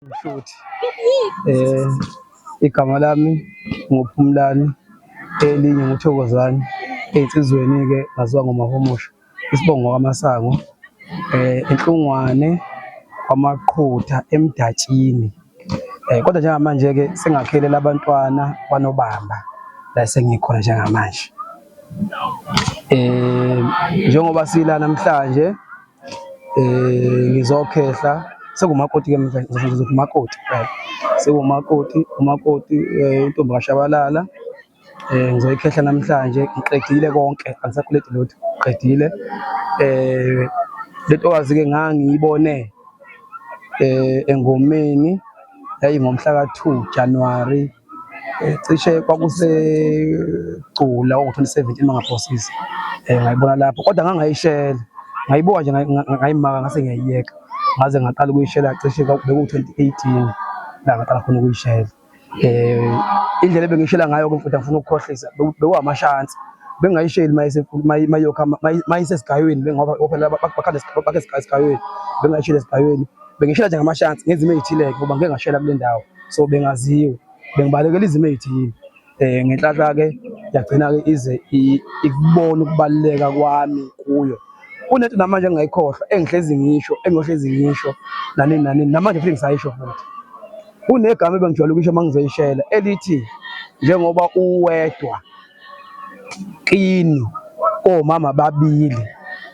Mhluthi. Eh igama lami nguPhumlani, elinye nguThokozani, ey'nsizweni-ke ngaziwa ngoMahumusha. Isibongo kwaMasango, eNhlungwane kwaMaqhutha eMdatshini. Kodwa njengamanje-ke sengakhelela abantwana kwaNobamba la esengikhona njengamanje. Njengoba sila namhlanje ngizokhehla sekumakoti ke manje, ngizothi umakoti right, sekumakoti umakoti intombi kaShabalala. Ngizoyikhehla namhlanje ngiqedile konke, angisakweleti lutho, ngiqedile. Le ntokazi-ke ngangiyibone engomeni yayingomhla ka-2 January, cishe kwakusegcula kwaku-2017 uma ngingaphosisi. Ngayibona lapho kodwa ngangayishela, ngayibuka nje ngayimaka ngase ngiyayiyeka, ngaze ngaqala ukuyishela cishe beku-2018 la ngaqala khona ukuyishela. Indlela ebengishela ngayo ke mfuthu, angifuni ukukhohlisa, bekuwamashansi, bengingayisheli mayokha mayisesigayweni ngoba phela bakhanda bakhe esigayweni, bengingayisheli esigayweni, bengishela nje ngamashansi ngezimo ey'thile-ke ngoba ngike ngashela kule ndawo, so bengaziwa, bengibalekela izimo ey'thile. Ngenhlanhla-ke yagcina-ke ize ikubona ukubaluleka kwami kuyo. Kunento namanje engingayikhohlwa engihlezi ngisho, engiyohlezi ngisho nanini nanini, namanje futhi ngisayisho futhi. Kunegama ebengijwayele ukusho uma ngizoyishela elithi njengoba uwedwa kini komama babili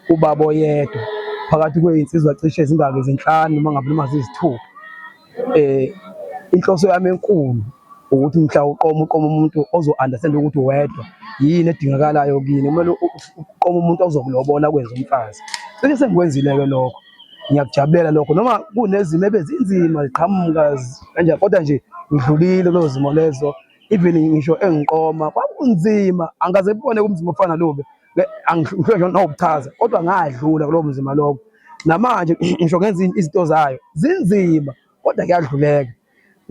ubaba oyedwa phakathi kwezinsizwa cishe zingaki, zinhlanu noma ngabe noma ziyisithupha. Inhloso yami enkulu ukuthi mhla uqoma, uqoma umuntu ozo-understand ukuthi uwedwa yini edingakalayo kini, kumele uqome umuntu ozokulobola akwenze umfazi. Cishe sengikwenzile-ke lokho, ngiyakujabulela lokho noma kunezimo ebezinzima ziqhamuka kanjani, kodwa nje ngidlulile kulezo zimo lezo. Even ngisho engiqoma kwakunzima, angikaze ngibone umzimba ofana nalobu, angihluleka nje nokuchaza, kodwa ngadlula kulowo mzimba lobo. Namanje ngisho ngenza izinto zayo zinzima, kodwa kuyadluleka.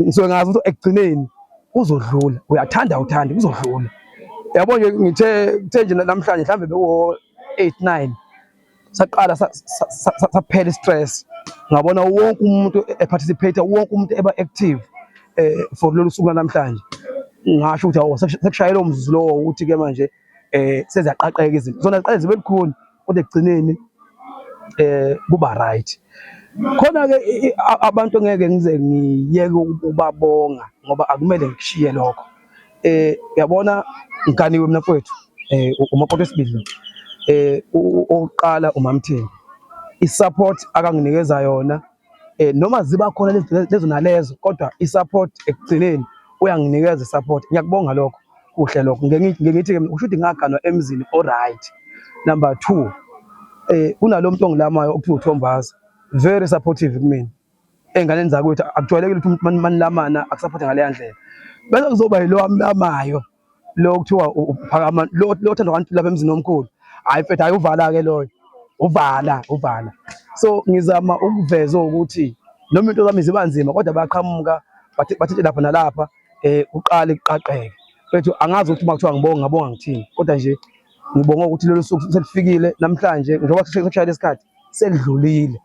Ngisuke ngazi ukuthi ekugcineni kuzodlula, uyathanda awuthandi kuzodlula. Yabo nje ngithe kuthe nje namhlanje mhlawumbe bekuwo 8 9 saqala saphela i-stress, ngabona wonke umuntu e-participate, wonke umuntu eba active for lolu suku namhlanje. Ngasho ukuthi awu, sekushayela umzuzu lowo ukuthi ke manje seziyaqaqeka izinto, zona ziqale zibe lukhuni kodwa ekugcineni kuba right. Khona ke abantu ngeke ngize ngiyeke ukubabonga ngoba akumele ngikushiye lokho. Uyabona ngiganiwe mina mfowethu, umakoti wesibili lo. Owokuqala uMamthembu, i-support akanginikeza yona, noma ziba khona lezo nalezo, kodwa i-support ekugcineni uyanginikeza i-support. Ngiyakubonga lokho, kuhle lokho. Ngeke ngithi-ke mina kusho ukuthi ngaganwa emzini o-right. Number 2, kunalo muntu ongilamayo okuthiwa uThombaza, very supportive kumina. Ey'nganeni zakwethu akujwayelekile ukuthi umuntu manilamana akusapothe ngaleya ndlela. Bese kuzoba yilo amlamayo lo kuthiwa uphakama lo lo othandwa abantu lapha emzini omkhulu. Hhayi mfethu, hhayi uvala-ke loyo, uvala uvala. So ngizama ukuveza ukuthi noma into zami ziba nzima kodwa bayaqhamuka bathethe lapha nalapha, kuqale kuqaqeke. Mfethu angazi ukuthi uma kuthiwa ngibonga ngabonga ngithini, kodwa nje ngibonga ukuthi lolu suku selifikile namhlanje, njengoba sekushayela isikhathi selidlulile.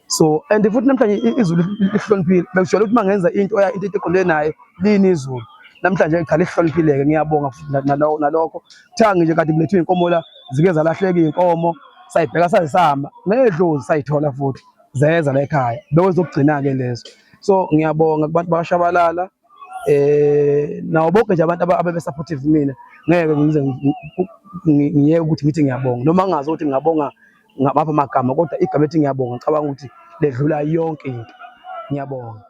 So and futhi namhlanje izulu lihloniphile, bekujwayele ukuthi uma ngenza into into eqondene naye lini izulu, namhlanje cha lihloniphile-ke, ngiyabonga futhi nalokho. Thangi nje kade kulethwe iy'nkomo la, zike zalahleka iy'nkomo, sayibheka saze sahamba ngedlozi sayithola futhi zeza la ekhaya, bekwezokugcina-ke lezo. So ngiyabonga kubantu bakaShabalala, nawo bonke nje abantu ababe supportive kumina, ngeke ngize ngiyeke ukuthi ngithi ngiyabonga, noma ngingazi ukuthi ngingabonga ngamaphi amagama, kodwa igama ethi ngiyabonga ngicabanga ukuthi ledlula yonke into. Ngiyabonga.